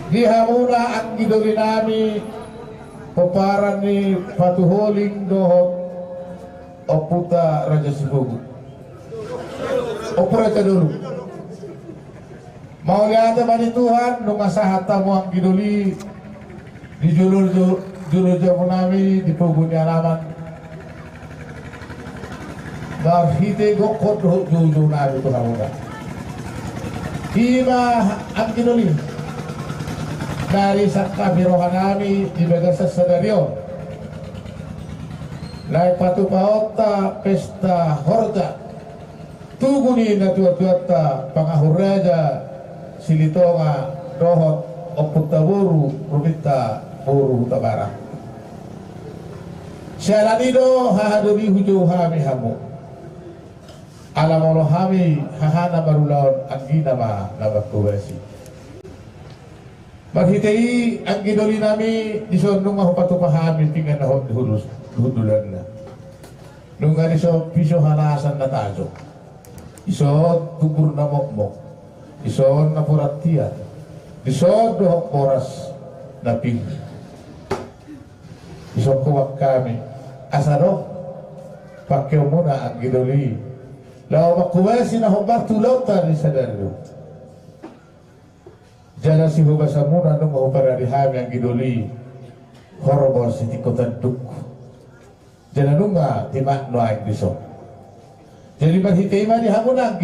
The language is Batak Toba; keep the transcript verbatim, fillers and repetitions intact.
Di hamuna anggi doli nami, pomparan ni Patu Holing dohot ompunta Raja Sipogu, Ompu Raja Dolok. Mauliate ma di Tuhan, nunga sahat hamu anggi doli di jolo, jolo, jolo jabu nami di pogu ni alaman. Marhite gokhon dohot joujou nami tu hamuna. Ima anggi doli na risangkap ni roha nami di bagasan sadari on, naeng patupaonta pesta horja tugu ni natuatuanta, pangahu Raja Silitonga dohot ompunta boru, Ruminta boru Hutabarat. Siala ni i do haha doli hujou hami hamu. Ala molo hami hahana marulaon, anggina ma na mangkobasi. Marhite i anggi doli nami, dison nunga hupatupa hami pinggan na hot di hurus, di hundulanna. Nunga dison piso halasan na tajom. Dison tugur na mokmok. Dison napuran tiar. Dison dohot boras na pir. Dison hobas hami. Asa adong pangkeonmuna anggi doli, laho mangkobasi na hombar tu ulaonta di sadari on. Jala sihobasanmuna nunga huparade hami anggi doli horbo sitingko tanduk. Jala nunga timak nuaeng dison. Jadi marhite i ma di hamuna anggi